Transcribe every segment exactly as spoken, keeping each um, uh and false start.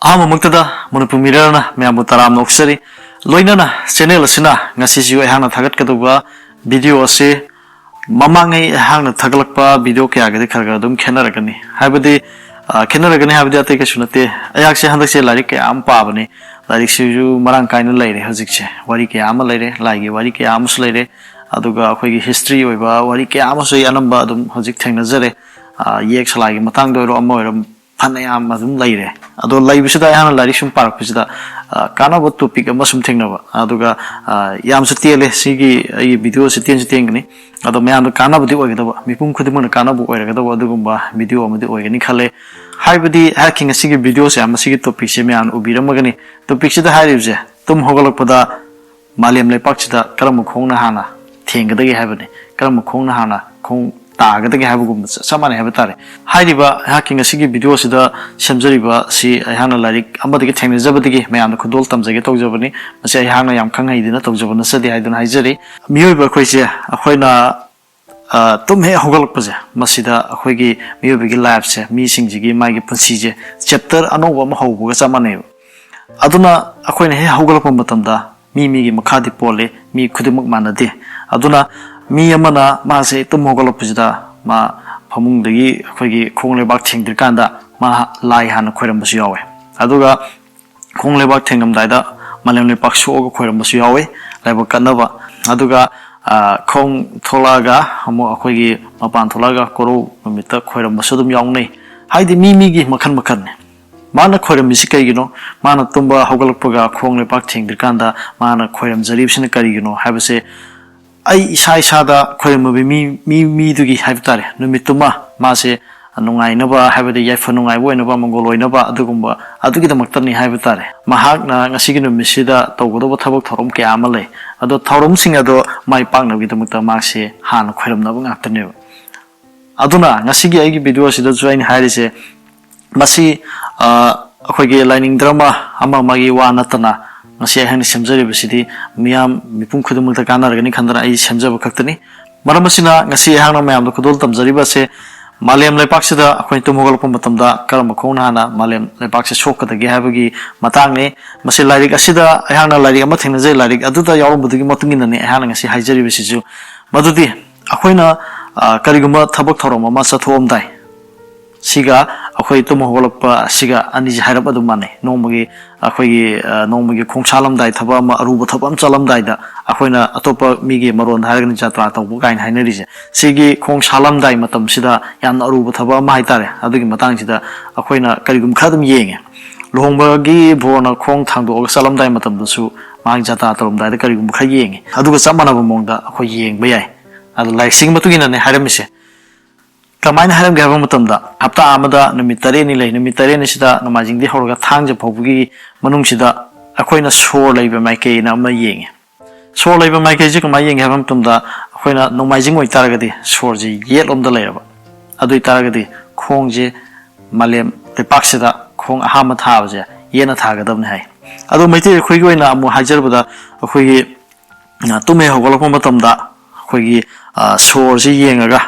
ꯑꯍꯥꯟꯕꯃꯛꯇꯗ ꯃꯅꯤꯄꯨꯔ ꯃꯤꯔꯔꯅ ꯃꯌꯥꯝꯕꯨ ꯇꯔꯥꯝꯅ ꯑꯣꯛꯆꯔꯤ꯫ ꯂꯣꯏꯅꯅ ꯆꯦꯅꯦꯜ ꯑꯁꯤꯅ ꯉꯁꯤꯁꯨ ꯑꯩꯍꯥꯛꯅ ꯊꯥꯒꯠꯀꯗꯧꯕ ꯚꯤꯗꯤꯑꯣ ꯑꯁꯤ ꯃꯃꯥꯡꯉꯩ ꯑꯩꯍꯥꯛꯅ ꯊꯥꯒꯠꯂꯛꯄ ꯚꯤꯗꯤꯑꯣ ꯀꯌꯥꯒꯗꯤ ꯈꯔ ꯈꯔ ꯑꯗꯨꯝ ꯈꯦꯠꯅꯔꯒꯅꯤ꯫ ꯍꯥꯏꯕꯗꯤ, ꯑ, ꯈꯦꯠꯅꯔꯒꯅꯤ ꯍꯥꯏꯕꯗꯤ ꯑꯇꯩ ꯀꯩꯁꯨ ꯅꯠꯇꯦ꯫ ꯑꯩꯍꯥꯛꯁꯦ ꯍꯟꯗꯛꯁꯦ ꯂꯥꯏꯔꯤꯛ ꯀꯌꯥ ꯑꯃ ꯄꯥꯕꯅꯤ꯫ ꯂꯥꯏꯔꯤꯛꯁꯤꯁꯨ ꯃꯔꯥꯡ ꯀꯥꯏꯅ ꯂꯩꯔꯦ ꯍꯧꯖꯤꯛꯁꯦ꯫ ꯋꯥꯔꯤ ꯀꯌꯥ ꯑꯃ ꯂꯩꯔꯦ, ꯂꯥꯏꯒꯤ ꯋꯥꯔꯤ ꯀꯌꯥ ꯑꯃꯁꯨ ꯂꯩꯔꯦ꯫ ꯑꯗꯨꯒ ꯑꯩꯈꯣꯏꯒꯤ ꯍꯤꯁꯇ꯭ꯔꯤ ꯑꯣꯏꯕ ꯋꯥꯔꯤ ꯀꯌꯥ ꯑꯃꯁꯨ ꯑꯩ ꯑꯅꯝꯕ ꯑꯗꯨꯝ ꯍꯧꯖꯤꯛ ꯊꯦꯡꯅꯖꯔꯦ꯫ ꯑ, ꯌꯦꯛ ꯁꯂꯥꯏꯒꯤ ꯃꯇꯥꯡꯗ ꯑꯣꯏꯔꯣ, ꯑꯃ ꯑꯣꯏꯔꯣ, ꯐꯅꯌꯥꯝ ꯑꯗꯨꯝ ꯂꯩꯔꯦ꯫ ꯑꯗꯣ ꯂꯩꯕꯁꯤꯗ ꯑꯩꯍꯥꯛꯅ ꯂꯥꯏꯔꯤꯛ ꯁꯨꯝ ꯄꯥꯔꯛꯄꯁꯤꯗ, ꯑ, ꯀꯥꯟꯅꯕ ꯇꯣꯄꯤꯛ ꯑꯃ ꯁꯨꯝ ꯊꯦꯡꯅꯕ꯫ ꯑꯗꯨꯒ, ꯑ, ꯌꯥꯝꯁꯨ ꯇꯦꯜꯂꯦ꯫ ꯁꯤꯒꯤ ꯑꯩꯒꯤ ꯚꯤꯗꯤꯑꯣꯁꯤ ꯇꯦꯟꯁꯨ ꯇꯦꯟꯒꯅꯤ꯫ ꯑꯗꯣ ꯃꯌꯥꯝꯗ ꯀꯥꯟꯅꯕꯗꯤ ꯑꯣꯏꯒꯗꯕ, ꯃꯤꯄꯨꯝ ꯈꯨꯗꯤꯡꯃꯛꯅ ꯀꯥꯟꯅꯕ ꯑꯣꯏꯔꯒꯗꯕ ꯑꯗꯨꯒꯨꯝꯕ ꯚꯤꯗꯤꯑꯣ ꯑꯃꯗꯤ ꯑꯣꯏꯒꯅꯤ ꯈꯜꯂꯦ꯫ ꯍꯥꯏꯕꯗꯤ ꯑꯩꯍꯥꯛꯀꯤ ꯉꯁꯤꯒꯤ ꯚꯤꯗꯤꯑꯣꯁꯦ, ꯃꯁꯤꯒꯤ ꯇꯣꯄꯤꯛꯁꯦ ꯃꯌꯥꯝꯅ ꯎꯕꯤꯔꯝꯃꯒꯅꯤ꯫ ꯇꯣꯄꯤꯛꯁꯤꯗ ꯍꯥꯏꯔꯤꯕꯁꯦ, ꯇꯨꯝ ꯍꯧꯒꯠꯂꯛꯄꯗ ꯃꯥꯂꯦꯝ ꯂꯩꯄꯥꯛꯁꯤꯗ ꯀꯔꯝꯕ ꯈꯣꯡꯅ ꯍꯥꯟꯅ ꯊꯦꯡꯒꯗꯒꯦ ꯍꯥꯏꯕꯅꯤ, ꯀꯔꯝꯕ ꯈꯣꯡꯅ ꯍꯥꯟꯅ ꯈꯣꯡ ꯇꯥꯒꯗꯒꯦ ꯍꯥꯏꯕꯒꯨꯝꯕ ꯆ-, ꯆꯞ ꯃꯥꯟꯅꯩ ꯍꯥꯏꯕ ꯇꯥꯔꯦ꯫ ꯍꯥꯏꯔꯤꯕ ꯑꯩꯍꯥꯛꯀꯤ ꯉꯁꯤꯒꯤ ꯚꯤꯗꯤꯑꯣꯁꯤꯗ ꯁꯦꯝꯖꯔꯤꯕ ꯑꯁꯤ ꯑꯩꯍꯥꯛꯅ ꯂꯥꯏꯔꯤꯛ ꯑꯃꯗꯒꯤ ꯊꯦꯡꯅꯖꯕꯗꯒꯤ ꯃꯌꯥꯝꯗ ꯈꯨꯗꯣꯜ ꯇꯝꯖꯒꯦ ꯇꯧꯖꯕꯅꯤ꯫ ꯃꯁꯤ ꯑꯩꯍꯥꯛꯅ ꯌꯥꯝ ꯈꯪ ꯍꯩꯗꯅ ꯇꯧꯖꯕ ꯅꯠꯆꯗꯦ ꯍꯥꯏꯗꯨꯅ ꯍꯥꯏꯖꯔꯤ꯫ ꯃꯤꯑꯣꯏꯕ ꯑꯩꯈꯣꯏꯁꯦ, ꯑꯩꯈꯣꯏꯅ, ꯑ, ꯇꯨꯝ ꯍꯦꯛ ꯍꯧꯒꯠꯂꯛꯄꯁꯦ, ꯃꯁꯤꯗ ꯑꯩꯈꯣꯏꯒꯤ ꯃꯤꯑꯣꯏꯕꯒꯤ ꯂꯥꯏꯐꯁꯦ, ꯃꯤꯁꯤꯡꯁꯤꯒꯤ ꯃꯥꯒꯤ ꯄꯨꯟꯁꯤꯁꯦ ꯆꯦꯞꯇꯔ ꯑꯅꯧꯕ ꯑꯃ ꯍꯧꯕꯒ ꯆꯞ ꯃꯥꯟꯅꯩꯕ꯫ ꯑꯗꯨꯅ ꯑꯩꯈꯣꯏꯅ ꯍꯦꯛ ꯍꯧꯒꯠꯂꯛꯄ ꯃꯇꯝꯗ ꯃꯤ ꯃꯤꯒꯤ ꯃꯈꯥꯗꯤ ꯄꯣꯜꯂꯤ, ꯃꯤ ꯈꯨꯗꯤꯡꯃꯛ ꯃꯥꯟꯅꯗꯦ꯫ ꯑꯗꯨꯅ ꯃꯤ ꯑꯃꯅ ꯃꯥꯁꯦ ꯇꯨꯝ ꯍꯧꯒꯠꯂꯛꯄꯁꯤꯗ ꯃꯥ ꯐꯃꯨꯡꯗꯒꯤ ꯑꯩꯈꯣꯏꯒꯤ ꯈꯣꯡ ꯂꯩꯕꯥꯛ ꯊꯦꯡꯗ꯭ꯔꯤꯀꯥꯟꯗ ꯃꯥ ꯂꯥꯏ ꯍꯥꯟꯅ ꯈꯣꯏꯔꯝꯕꯁꯨ ꯌꯥꯎꯋꯦ꯫ ꯑꯗꯨꯒ ꯈꯣꯡ ꯂꯩꯕꯥꯛ ꯊꯦꯡꯉꯝꯗꯥꯏꯗ ꯃꯥꯂꯦꯝ ꯂꯩꯄꯥꯛ ꯁꯣꯛꯑꯒ ꯈꯣꯏꯔꯝꯕꯁꯨ ꯌꯥꯎꯋꯤ, ꯂꯥꯏꯕꯛ ꯀꯠꯅꯕ꯫ ꯑꯗꯨꯒ, ꯑ, ꯈꯣꯡ ꯊꯣꯛꯂꯛꯑꯒ ꯑꯃꯨꯛ ꯑꯩꯈꯣꯏꯒꯤ ꯃꯄꯥꯟ ꯊꯣꯛꯂꯛꯑꯒ ꯀꯣꯔꯧ ꯅꯨꯃꯤꯠꯇ ꯈꯣꯏꯔꯝꯕꯁꯨ ꯑꯗꯨꯝ ꯌꯥꯎꯅꯩ꯫ ꯍꯥꯏꯗꯤ ꯃꯤ ꯃꯤꯒꯤ ꯃꯈꯜ ꯃꯈꯜꯅꯤ꯫ ꯃꯥꯅ ꯈꯣꯏꯔꯝꯃꯤꯁꯤ ꯀꯩꯒꯤꯅꯣ? ꯃꯥꯅ ꯇꯨꯝꯕ ꯍꯧꯒꯠꯂꯛꯄꯒ ꯈꯣꯡ ꯂꯩꯄꯥꯛ ꯊꯦꯡꯗ꯭ꯔꯤꯀꯥꯟꯗ ꯃꯥꯅ ꯈꯣꯏꯔꯝꯖꯔꯤꯕꯁꯤꯅ ꯀꯔꯤꯒꯤꯅꯣ ꯍꯥꯏꯕꯁꯦ ꯑꯩ ꯏꯁꯥ ꯏꯁꯥꯗ ꯈꯣꯏꯔꯝꯃꯕ ꯃꯤ, ꯃꯤ, ꯃꯤꯗꯨꯒꯤ ꯍꯥꯏꯕ ꯇꯥꯔꯦ, ꯅꯨꯃꯤꯠꯇꯨꯃ ꯃꯥꯁꯦ ꯅꯨꯡꯉꯥꯏꯅꯕ, ꯍꯥꯏꯕꯗꯤ ꯌꯥꯏꯐ ꯅꯨꯡꯉꯥꯏꯕ ꯑꯣꯏꯅꯕ, ꯃꯪꯒꯣꯜ ꯑꯣꯏꯅꯕ, ꯑꯗꯨꯒꯨꯝꯕ ꯑꯗꯨꯒꯤꯗꯃꯛꯇꯅꯤ ꯍꯥꯏꯕ ꯇꯥꯔꯦ꯫ ꯃꯍꯥꯛꯅ ꯉꯁꯤꯒꯤ ꯅꯨꯃꯤꯠꯁꯤꯗ ꯇꯧꯒꯗꯧꯕ ꯊꯕꯛ ꯊꯧꯔꯝ ꯀꯌꯥ ꯑꯃ ꯂꯩ꯫ ꯑꯗꯣ ꯊꯧꯔꯝꯁꯤꯡ ꯑꯗꯣ ꯃꯥꯏ ꯄꯥꯛꯅꯕꯒꯤꯗꯃꯛꯇ ꯃꯍꯥꯛꯁꯦ ꯍꯥꯟꯅ ꯈꯣꯏꯔꯝꯅꯕ ꯉꯥꯛꯇꯅꯦꯕ꯫ ꯑꯗꯨꯅ ꯉꯁꯤꯒꯤ ꯑꯩꯒꯤ ꯚꯤꯗꯤꯑꯣ ꯑꯁꯤꯗꯁꯨ ꯑꯩꯅ ꯍꯥꯏꯔꯤꯁꯦ, ꯃꯁꯤ, ꯑ, ꯑꯩꯈꯣꯏꯒꯤ ꯂꯥꯏꯅꯤꯡ ꯙꯔꯃ ꯑꯃ ꯑꯃꯒꯤ ꯋꯥ ꯅꯠꯇꯅ ꯉꯁꯤ ꯑꯩꯍꯥꯛꯅ ꯁꯦꯝꯖꯔꯤꯕꯁꯤꯗꯤ ꯃꯤꯌꯥꯝ ꯃꯤꯄꯨꯝ ꯈꯨꯗꯤꯡꯃꯛꯇ ꯀꯥꯟꯅꯔꯒꯅꯤ ꯈꯟꯗꯅ ꯑꯩ ꯁꯦꯝꯖꯕ ꯈꯛꯇꯅꯤ꯫ ꯃꯔꯝ ꯑꯁꯤꯅ ꯉꯁꯤ ꯑꯩꯍꯥꯛꯅ ꯃꯌꯥꯝꯗ ꯈꯨꯗꯣꯜ ꯇꯝꯖꯔꯤꯕ ꯑꯁꯦ ꯃꯥꯂꯦꯝ ꯂꯩꯄꯥꯛꯁꯤꯗ ꯑꯩꯈꯣꯏꯅ ꯇꯨꯝ ꯍꯧꯒꯠꯂꯛꯄ ꯃꯇꯝꯗ ꯀꯔꯝꯕ ꯈꯣꯡꯅ ꯍꯥꯟꯅ ꯃꯥꯂꯦꯝ ꯂꯩꯄꯥꯛꯁꯦ ꯁꯣꯛꯀꯗꯒꯦ ꯍꯥꯏꯕꯒꯤ ꯃꯇꯥꯡꯅꯤ꯫ ꯃꯁꯤ ꯂꯥꯏꯔꯤꯛ ꯑꯁꯤꯗ ꯑꯩꯍꯥꯛꯅ ꯂꯥꯏꯔꯤꯛ ꯑꯃ ꯊꯦꯡꯅꯖꯩ꯫ ꯂꯥꯏꯔꯤꯛ ꯑꯗꯨꯗ ꯌꯥꯎꯔꯝꯕꯗꯨꯒꯤ ꯃꯇꯨꯡ ꯏꯟꯅꯅꯤ ꯑꯩꯍꯥꯛꯅ ꯉꯁꯤ ꯍꯥꯏꯖꯔꯤꯕꯁꯤꯁꯨ꯫ ꯃꯗꯨꯗꯤ ꯑꯩꯈꯣꯏꯅ, ꯑ, ꯀꯔꯤꯒꯨꯝꯕ ꯊꯕꯛ ꯊꯧꯔꯝ ꯑꯃ ꯆꯠꯊꯣꯛꯑꯝꯗꯥꯏ, ꯁꯤꯒ ꯑꯩꯈꯣꯏ ꯇꯨꯝ ꯍꯧꯒꯠꯂꯛꯄ ꯑꯁꯤꯒ ꯑꯅꯤꯁꯦ ꯍꯥꯏꯔꯞ ꯑꯗꯨꯝ ꯃꯥꯟꯅꯩ꯫ ꯅꯣꯡꯃꯒꯤ ꯑꯩꯈꯣꯏꯒꯤ, ꯑ, ꯅꯣꯡꯃꯒꯤ ꯈꯣꯡ ꯁꯥꯜꯂꯝꯗꯥꯏ, ꯊꯕꯛ ꯑꯃ, ꯑꯔꯨꯕ ꯊꯕꯛ ꯑꯃ ꯆꯠꯂꯝꯗꯥꯏꯗ, ꯑꯩꯈꯣꯏꯅ ꯑꯇꯣꯞꯄ ꯃꯤꯒꯤ ꯃꯔꯣꯟꯗ ꯍꯥꯏꯔꯒꯅ ꯖꯇ꯭ꯔꯥ ꯇꯧꯕ ꯀꯥꯏꯅ ꯍꯥꯏꯅꯔꯤꯁꯦ, ꯁꯤꯒꯤ ꯈꯣꯡ ꯁꯥꯜꯂꯝꯗꯥꯏ ꯃꯇꯝꯁꯤꯗ ꯌꯥꯝꯅ ꯑꯔꯨꯕ ꯊꯕꯛ ꯑꯃ ꯍꯥꯏꯇꯥꯔꯦ, ꯑꯗꯨꯒꯤ ꯃꯇꯥꯡꯁꯤꯗ ꯑꯩꯈꯣꯏꯅ ꯀꯔꯤꯒꯨꯝꯕ ꯈꯔ ꯑꯗꯨꯝ ꯌꯦꯡꯉꯦ꯫ ꯂꯨꯍꯣꯡꯕꯒꯤ ꯕꯣꯔꯅ ꯈꯣꯡ ꯊꯥꯡꯗꯣꯛꯑꯒ ꯆꯠꯂꯝꯗꯥꯏ ꯃꯇꯝꯗꯁꯨ ꯃꯍꯥꯛ ꯖꯇ꯭ꯔꯥ ꯇꯧꯔꯝꯗꯥꯏꯗ ꯀꯔꯤꯒꯨꯝꯕ ꯈꯔ ꯌꯦꯡꯉꯦ꯫ ꯑꯗꯨꯒ ꯆꯞ ꯃꯥꯟꯅꯕ ꯃꯑꯣꯡꯗ ꯑꯩꯈꯣꯏ ꯌꯦꯡꯕ ꯌꯥꯏ꯫ ꯑꯗꯣ ꯂꯥꯏꯔꯤꯛꯁꯤꯒꯤ ꯃꯇꯨꯡ ꯏꯟꯅꯅꯦ ꯍꯥꯏꯔꯝꯃꯤꯁꯦ꯫ ꯀꯃꯥꯏꯅ ꯍꯥꯏꯔꯝꯒꯦ ꯍꯥꯏꯕ ꯃꯇꯝꯗ, ꯍꯞꯇꯥ ꯑꯃꯗ ꯅꯨꯃꯤꯠ ꯇꯔꯦꯠꯅꯤ ꯂꯩ꯫ ꯅꯨꯃꯤꯠ ꯇꯔꯦꯠꯅꯤꯁꯤꯗ, ꯅꯣꯡꯃꯥꯏꯖꯤꯡꯗꯒꯤ ꯍꯧꯔꯒ ꯊꯥꯡꯖ ꯐꯥꯎꯕꯒꯤ ꯃꯅꯨꯡꯁꯤꯗ, ꯑꯩꯈꯣꯏꯅ ꯁꯣꯔ ꯂꯩꯕ ꯃꯥꯏꯀꯩꯅ ꯑꯃ ꯌꯦꯡꯉꯦ꯫ ꯁꯣꯔ ꯂꯩꯕ ꯃꯥꯏꯀꯩꯁꯦ ꯀꯃꯥꯏꯅ ꯌꯦꯡꯒꯦ ꯍꯥꯏꯕ ꯃꯇꯝꯗ, ꯑꯩꯈꯣꯏꯅ ꯅꯣꯡꯃꯥꯏꯖꯤꯡ ꯑꯣꯏꯇꯥꯔꯒꯗꯤ ꯁꯣꯔꯁꯦ ꯌꯦꯠꯂꯣꯝꯗ ꯂꯩꯔꯕ, ꯑꯗꯨ ꯑꯣꯏꯇꯥꯔꯒꯗꯤ ꯈꯣꯡꯁꯦ ꯃꯥꯂꯦꯝ ꯂꯩꯄꯥꯛꯁꯤꯗ ꯈꯣꯡ ꯑꯍꯥꯝꯕ ꯊꯥꯕꯁꯦ ꯌꯦꯠꯅ ꯊꯥꯒꯗꯕꯅꯤ ꯍꯥꯏ꯫ ꯑꯗꯣ ꯃꯩꯇꯩ ꯑꯩꯈꯣꯏꯒꯤ ꯑꯣꯏꯅ ꯑꯃꯨꯛ ꯍꯥꯏꯖꯔꯕꯗ, ꯑꯩꯈꯣꯏꯒꯤ ꯑ, ꯇꯨꯝ ꯍꯦꯛ ꯍꯧꯒꯠꯂꯛꯄ ꯃꯇꯝꯗ ꯑꯩꯈꯣꯏꯒꯤ, ꯑ, ꯁꯣꯔꯁꯤ ꯌꯦꯡꯉꯒ,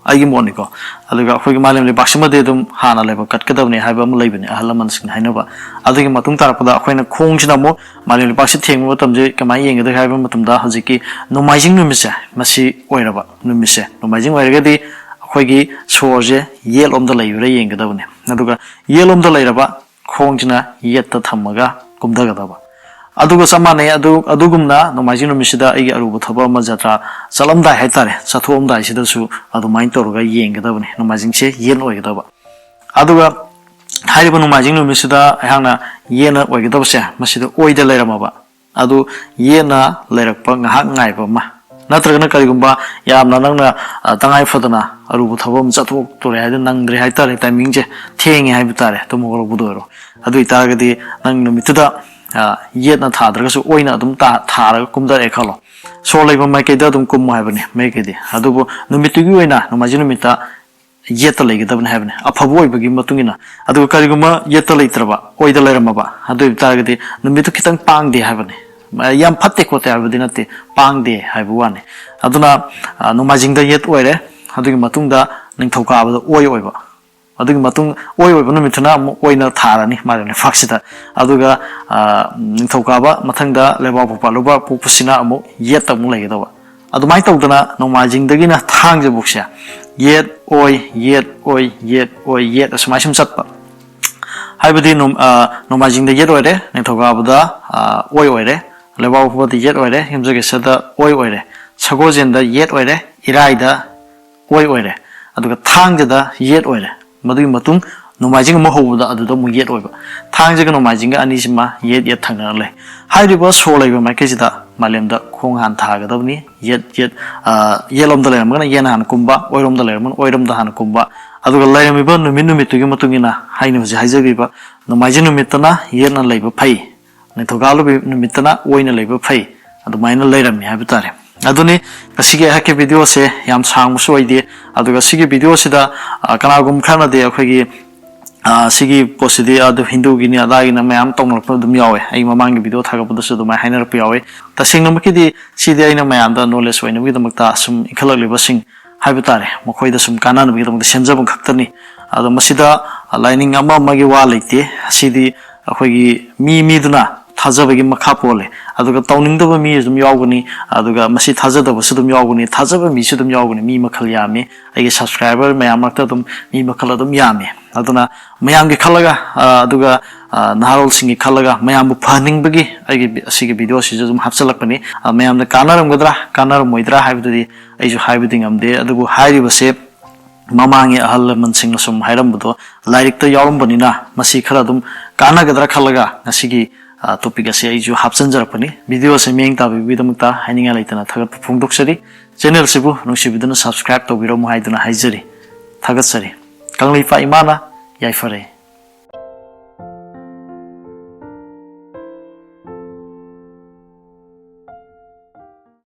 ꯑꯩꯒꯤ ꯃꯣꯠꯅꯤꯀꯣ, ꯑꯗꯨꯒ ꯑꯩꯈꯣꯏꯒꯤ ꯃꯥꯂꯦꯝ ꯂꯩꯄꯥꯛꯁꯤꯃꯗꯤ ꯑꯗꯨꯝ ꯍꯥꯟꯅ ꯂꯩꯕ ꯀꯠꯀꯗꯕꯅꯤ ꯍꯥꯏꯕ ꯑꯃ ꯂꯩꯕꯅꯦ, ꯑꯍꯜ ꯂꯃꯟꯁꯤꯡꯅ ꯍꯥꯏꯅꯕ꯫ ꯑꯗꯨꯒꯤ ꯃꯇꯨꯡ ꯇꯥꯔꯛꯄꯗ ꯑꯩꯈꯣꯏꯅ ꯈꯣꯡꯁꯤꯅ ꯑꯃꯨꯛ ꯃꯥꯂꯦꯝ ꯂꯩꯄꯥꯛꯁꯤ ꯊꯦꯡꯕ ꯃꯇꯝꯁꯦ ꯀꯃꯥꯏꯅ ꯌꯦꯡꯒꯗꯒꯦ ꯍꯥꯏꯕ ꯃꯇꯝꯗ, ꯍꯧꯖꯤꯛꯀꯤ ꯅꯣꯡꯃꯥꯏꯖꯤꯡ ꯅꯨꯃꯤꯠꯁꯦ, ꯃꯁꯤ ꯑꯣꯏꯔꯕ ꯅꯨꯃꯤꯠꯁꯦ, ꯅꯣꯡꯃꯥꯏꯖꯤꯡ ꯑꯣꯏꯔꯒꯗꯤ ꯑꯩꯈꯣꯏꯒꯤ ꯁꯣꯔꯁꯦ ꯌꯦꯠꯂꯣꯝꯗ ꯂꯩꯕ꯭ꯔꯥ ꯌꯦꯡꯒꯗꯕꯅꯤ꯫ ꯑꯗꯨꯒ ꯌꯦꯠꯂꯣꯝꯗ ꯂꯩꯔꯕ ꯈꯣꯡꯁꯤꯅ ꯌꯦꯠꯇ ꯊꯝꯃꯒ ꯀꯨꯝꯊꯒꯗꯕ꯫ ꯑꯗꯨꯒ ꯆꯞ ꯃꯥꯟꯅꯩ꯫ ꯑꯗꯨ, ꯑꯗꯨꯒꯨꯝꯅ ꯅꯣꯡꯃꯥꯏꯖꯤꯡ ꯅꯨꯃꯤꯠꯁꯤꯗ ꯑꯩꯒꯤ ꯑꯔꯨꯕ ꯊꯕꯛ ꯑꯃ, ꯖꯇ꯭ꯔꯥ ꯆꯠꯂꯝꯗꯥꯏ ꯍꯥꯏꯇꯥꯔꯦ, ꯆꯠꯊꯣꯛꯑꯝꯗꯥꯏꯁꯤꯗꯁꯨ ꯑꯗꯨꯃꯥꯏꯅ ꯇꯧꯔꯒ ꯌꯦꯡꯒꯗꯕꯅꯤ꯫ ꯅꯣꯡꯃꯥꯏꯖꯤꯡꯁꯦ ꯌꯦꯠꯅ ꯑꯣꯏꯒꯗꯕ꯫ ꯑꯗꯨꯒ ꯍꯥꯏꯔꯤꯕ ꯅꯣꯡꯃꯥꯏꯖꯤꯡ ꯅꯨꯃꯤꯠꯁꯤꯗ ꯑꯩꯍꯥꯛꯅ ꯌꯦꯠꯅ ꯑꯣꯏꯒꯗꯕꯁꯦ, ꯃꯁꯤꯗ ꯑꯣꯏꯗ ꯂꯩꯔꯝꯃꯕ꯫ ꯑꯗꯨ ꯌꯦꯠꯅ ꯂꯩꯔꯛꯄ ꯉꯥꯏꯍꯥꯛ ꯉꯥꯏꯕ ꯑꯃ, ꯅꯠꯇ꯭ꯔꯒꯅ ꯀꯔꯤꯒꯨꯝꯕ ꯌꯥꯝꯅ ꯅꯪꯅ, ꯑ, ꯇꯉꯥꯏ ꯐꯗꯅ ꯑꯔꯨꯕ ꯊꯕꯛ ꯑꯃ ꯆꯠꯊꯣꯛꯇꯣꯔꯦ ꯍꯥꯏꯗꯅ ꯅꯪꯗ꯭ꯔꯦ ꯍꯥꯏꯇꯥꯔꯦ, ꯇꯥꯏꯃꯤꯡꯁꯦ ꯊꯦꯡꯉꯦ ꯍꯥꯏꯕ ꯇꯥꯔꯦ, ꯇꯨꯝ ꯍꯧꯒꯠꯂꯛꯄꯗ ꯑꯣꯏꯔꯣ꯫ ꯑꯗꯨ ꯑꯣꯏꯇꯥꯔꯒꯗꯤ ꯅꯪ ꯅꯨꯃꯤꯠꯇꯨꯗ, ꯑ, ꯌꯦꯠꯅ ꯊꯥꯗ꯭ꯔꯒꯁꯨ ꯑꯣꯏꯅ ꯑꯗꯨꯝ ꯇꯥ-, ꯊꯥꯔꯒ ꯀꯨꯝꯊꯔꯛꯑꯦ ꯈꯜꯂꯣ꯫ ꯁꯣꯔ ꯂꯩꯕ ꯃꯥꯏꯀꯩꯗ ꯑꯗꯨꯝ ꯀꯨꯝꯃꯣ ꯍꯥꯏꯕꯅꯤ ꯃꯥꯏꯀꯩꯗꯤ꯫ ꯑꯗꯨꯕꯨ ꯅꯨꯃꯤꯠꯇꯨꯒꯤ ꯑꯣꯏꯅ, ꯅꯣꯡꯃꯥꯏꯖꯤꯡ ꯅꯨꯃꯤꯠꯇ ꯌꯦꯠꯇ ꯂꯩꯒꯗꯕꯅꯤ ꯍꯥꯏꯕꯅꯤ, ꯑꯐꯕ ꯑꯣꯏꯕꯒꯤ ꯃꯇꯨꯡ ꯏꯟꯅ꯫ ꯑꯗꯨꯒ ꯀꯔꯤꯒꯨꯝꯕ ꯌꯦꯠꯇ ꯂꯩꯇ꯭ꯔꯕ, ꯑꯣꯏꯗ ꯂꯩꯔꯝꯃꯕ, ꯑꯗꯨ ꯑꯣꯏꯕ ꯇꯥꯔꯒꯗꯤ ꯅꯨꯃꯤꯠꯇꯨ ꯈꯤꯇꯪ ꯄꯥꯡꯗꯦ ꯍꯥꯏꯕꯅꯤ꯫ ꯌꯥꯝ ꯐꯠꯇꯦ ꯈꯣꯠꯇꯦ ꯍꯥꯏꯕꯗꯤ ꯅꯠꯇꯦ, ꯄꯥꯡꯗꯦ ꯍꯥꯏꯕ ꯋꯥꯅꯤ꯫ ꯑꯗꯨꯅ, ꯑ, ꯅꯣꯡꯃꯥꯏꯖꯤꯡꯗ ꯌꯦꯠ ꯑꯣꯏꯔꯦ, ꯑꯗꯨꯒꯤ ꯃꯇꯨꯡꯗ ꯅꯤꯡꯊꯧꯀꯥꯕꯗ ꯑꯣꯏ ꯑꯣꯏꯕ, ꯑꯗꯨꯒꯤ ꯃꯇꯨꯡ ꯑꯣꯏ ꯑꯣꯏꯕ ꯅꯨꯃꯤꯠꯇꯨꯅ ꯑꯃꯨꯛ ꯑꯣꯏꯅ ꯊꯥꯔꯅꯤ ꯃꯥꯒꯤ ꯂꯩꯕꯥꯛꯁꯤꯗ꯫ ꯑꯗꯨꯒ, ꯑ, ꯅꯤꯡꯊꯧꯀꯥꯕ ꯃꯊꯪꯗ ꯂꯩꯕꯥꯛꯄꯣꯛꯄ, ꯂꯩꯕꯥꯛꯄꯣꯛꯄꯁꯤꯅ ꯑꯃꯨꯛ ꯌꯦꯠꯇ ꯑꯃꯨꯛ ꯂꯩꯒꯗꯧꯕ꯫ ꯑꯗꯨꯃꯥꯏꯅ ꯇꯧꯗꯅ ꯅꯣꯡꯃꯥꯏꯖꯤꯡꯗꯒꯤꯅ ꯊꯥꯡꯖꯕꯨꯛꯁꯦ ꯌꯦꯠ ꯑꯣꯏ, ꯌꯦꯠ ꯑꯣꯏ, ꯌꯦꯠ ꯑꯣꯏ, ꯌꯦꯠ ꯑꯁꯨꯃꯥꯏ ꯁꯨꯝ ꯆꯠꯄ꯫ ꯍꯥꯏꯕꯗꯤ ꯅꯣꯡ-, ꯑ, ꯅꯣꯡꯃꯥꯏꯖꯤꯡꯗ ꯌꯦꯠ ꯑꯣꯏꯔꯦ, ꯅꯤꯡꯊꯧꯀꯥꯕꯗ, ꯑ, ꯑꯣꯏ ꯑꯣꯏꯔꯦ, ꯂꯩꯕꯥꯛꯄꯣꯛꯄꯗ ꯌꯦꯠ ꯑꯣꯏꯔꯦ, ꯌꯨꯝꯖꯀꯩꯁꯗ ꯑꯣꯏ ꯑꯣꯏꯔꯦ, ꯁꯒꯣꯜꯁꯦꯟꯗ ꯌꯦꯠ ꯑꯣꯏꯔꯦ, ꯏꯔꯥꯏꯗ ꯑꯣꯏ ꯑꯣꯏꯔꯦ, ꯑꯗꯨꯒ ꯊꯥꯡꯖꯗ ꯌꯦꯠ ꯑꯣꯏꯔꯦ꯫ ꯃꯗꯨꯒꯤ ꯃꯇꯨꯡ ꯅꯣꯡꯃꯥꯏꯖꯤꯡ ꯑꯃ ꯍꯧꯕꯗ ꯑꯗꯨꯗ ꯑꯃꯨꯛ ꯌꯦꯠ ꯑꯣꯏꯕ꯫ ꯊꯥꯡꯖꯒ ꯅꯣꯡꯃꯥꯏꯖꯤꯡꯒ ꯑꯅꯤꯁꯤꯃ ꯌꯦꯠ ꯌꯦꯠ ꯊꯪꯅꯅ ꯂꯩ꯫ ꯍꯥꯏꯔꯤꯕ ꯁꯣꯔ ꯂꯩꯕ ꯃꯥꯏꯀꯩꯁꯤꯗ ꯃꯥꯂꯦꯝꯗ ꯈꯣꯡ ꯍꯥꯟꯅ ꯊꯥꯒꯗꯕꯅꯤ꯫ ꯌꯦꯠ ꯌꯦꯠ, ꯑ, ꯌꯦꯠꯂꯣꯝꯗ ꯂꯩꯔꯝꯃꯒꯅ ꯌꯦꯠꯅ ꯍꯥꯟꯅ ꯀꯨꯝꯕ, ꯑꯣꯏꯔꯣꯝꯗ ꯂꯩꯔꯝꯃꯒꯅ ꯑꯣꯏꯔꯣꯝꯗ ꯍꯥꯟꯅ ꯀꯨꯝꯕ꯫ ꯑꯗꯨꯒ ꯂꯩꯔꯝꯃꯤꯕ ꯅꯨꯃꯤꯠ ꯅꯨꯃꯤꯠꯇꯨꯒꯤ ꯃꯇꯨꯡ ꯏꯟꯅ, ꯑꯩꯅ ꯍꯧꯖꯤꯛ ꯍꯥꯏꯖꯈꯤꯕ, ꯅꯣꯡꯃꯥꯏꯖꯤꯡ ꯅꯨꯃꯤꯠꯇꯅ ꯌꯦꯠꯅ ꯂꯩꯕ ꯐꯩ, ꯅꯤꯡꯊꯧꯀꯥꯕ ꯅꯨꯃꯤꯠꯇꯅ ꯑꯣꯏꯅ ꯂꯩꯕ ꯐꯩ, ꯑꯗꯨꯃꯥꯏꯅ ꯂꯩꯔꯝꯃꯤ ꯍꯥꯏꯕ ꯇꯥꯔꯦ꯫ ꯑꯗꯨꯅꯤ ꯉꯁꯤꯒꯤ ꯑꯩꯍꯥꯛꯀꯤ videoꯁꯦ ꯌꯥꯝ ꯁꯥꯡꯕꯁꯨ ꯑꯣꯏꯗꯦ꯫ ꯑꯗꯨꯒ ꯁꯤꯒꯤ videoꯁꯤꯗ, ꯑ, ꯀꯅꯥꯒꯨꯝꯕ ꯈꯔꯅꯗꯤ ꯑꯩꯈꯣꯏꯒꯤ, ꯑ, ꯁꯤꯒꯤ ꯄꯣꯠꯁꯤꯗꯤ ꯑꯗꯨ ꯍꯤꯟꯗꯨꯒꯤꯅꯤ ꯑꯗꯥꯒꯤꯅ ꯃꯌꯥꯝ ꯇꯧꯅꯔꯛꯄ ꯑꯗꯨꯝ ꯌꯥꯎꯋꯦ꯫ ꯑꯩ ꯃꯃꯥꯡꯒꯤ video ꯊꯥꯒꯠꯄꯗꯁꯨ ꯑꯗꯨꯃꯥꯏꯅ ꯍꯥꯏꯅꯔꯛꯄ ꯌꯥꯎꯋꯦ꯫ ꯇꯁꯦꯡꯅꯃꯛꯀꯤꯗꯤ ꯁꯤꯗꯤ ꯑꯩꯅ ꯃꯌꯥꯝꯗ knowledge ꯑꯣꯏꯅꯕꯒꯤꯗꯃꯛꯇ ꯁꯨꯝ ꯏꯟꯈꯠꯂꯛꯂꯤꯕꯁꯤꯡ ꯍꯥꯏꯕ ꯇꯥꯔꯦ, ꯃꯈꯣꯏꯗ ꯁꯨꯝ ꯀꯥꯟꯅꯅꯕꯒꯤꯗꯃꯛꯇ ꯁꯦꯝꯖꯕ ꯈꯛꯇꯅꯤ꯫ ꯑꯗꯣ ꯃꯁꯤꯗ, ꯑ, ꯂꯥꯏꯅꯤꯡ ꯑꯃ ꯑꯃꯒꯤ ꯋꯥ ꯂꯩꯇꯦ꯫ ꯑꯁꯤꯗꯤ ꯑꯩꯈꯣꯏꯒꯤ ꯃꯤ ꯃꯤꯗꯨꯅ ꯊꯥꯖꯕꯒꯤ ꯃꯈꯥ ꯄꯣꯜꯂꯦ꯫ ꯑꯗꯨꯒ ꯇꯧꯅꯤꯡꯗꯕ ꯃꯤ ꯑꯗꯨꯝ ꯌꯥꯎꯒꯅꯤ, ꯑꯗꯨꯒ ꯃꯁꯤ ꯊꯥꯖꯗꯕꯁꯨ ꯑꯗꯨꯝ ꯌꯥꯎꯒꯅꯤ, ꯊꯥꯖꯕ ꯃꯤꯁꯨ ꯑꯗꯨꯝ ꯌꯥꯎꯒꯅꯤ꯫ ꯃꯤ ꯃꯈꯜ ꯌꯥꯝꯃꯤ, ꯑꯩꯒꯤ subscriber ꯃꯌꯥꯝ ꯃꯔꯛꯇ ꯑꯗꯨꯝ ꯃꯤ ꯃꯈꯜ ꯑꯗꯨꯝ ꯌꯥꯝꯃꯤ꯫ ꯑꯗꯨꯅ ꯃꯌꯥꯝꯒꯤ ꯈꯜꯂꯒ, ꯑ, ꯑꯗꯨꯒ, ꯑ, ꯅꯍꯥꯔꯣꯜꯁꯤꯡꯒꯤ ꯈꯜꯂꯒ ꯃꯌꯥꯝꯕꯨ ꯐꯍꯟꯅꯤꯡꯕꯒꯤ ꯑꯩꯒꯤ ꯕꯤ-, ꯑꯁꯤꯒꯤ videoꯁꯤꯁꯨ ꯑꯗꯨꯝ ꯍꯥꯞꯆꯤꯜꯂꯛꯄꯅꯤ꯫ ꯑ, ꯃꯌꯥꯝꯗ ꯀꯥꯟꯅꯔꯝꯒꯗ꯭ꯔꯥ ꯀꯥꯟꯅꯔꯝꯃꯣꯏꯗ꯭ꯔꯥ ꯍꯥꯏꯕꯗꯨꯗꯤ ꯑꯩꯁꯨ ꯍꯥꯏꯕꯗꯤ ꯉꯝꯗꯦ꯫ ꯑꯗꯨꯕꯨ ꯍꯥꯏꯔꯤꯕꯁꯦ ꯃꯃꯥꯡꯒꯤ ꯑꯍꯜ ꯂꯃꯟꯁꯤꯡꯅ ꯁꯨꯝ ꯍꯥꯏꯔꯝꯕꯗꯣ ꯂꯥꯏꯔꯤꯛꯇ ꯌꯥꯎꯔꯝꯕꯅꯤꯅ ꯃꯁꯤ ꯈꯔ ꯑꯗꯨꯝ ꯀꯥꯟꯅꯒꯗ꯭ꯔꯥ ꯈꯜꯂꯒ ꯉꯁꯤꯒꯤ, ꯑ, topic ꯑꯁꯤ ꯑꯩꯁꯨ ꯍꯥꯞꯆꯤꯟꯖꯔꯛꯄꯅꯤ꯫ Videoꯁꯦ ꯃꯤꯠꯌꯦꯡ ꯇꯥꯕꯤꯕꯒꯤꯗꯃꯛꯇ ꯍꯥꯏꯅꯤꯡꯉꯥꯏ ꯂꯩꯇꯅ ꯊꯥꯒꯠꯄ ꯐꯣꯡꯗꯣꯛꯆꯔꯤ꯫ Channelꯁꯤꯕꯨ ꯅꯨꯡꯁꯤꯕꯤꯗꯨꯅ subscribe ꯇꯧꯕꯤꯔꯝꯃꯨ ꯍꯥꯏꯗꯨꯅ ꯍꯥꯏꯖꯔꯤ꯫ ꯊꯥꯒꯠꯆꯔꯤ꯫ ꯀꯪꯂꯩꯄꯥꯛ ꯏꯃꯥꯅ ꯌꯥꯏꯐꯔꯦ꯫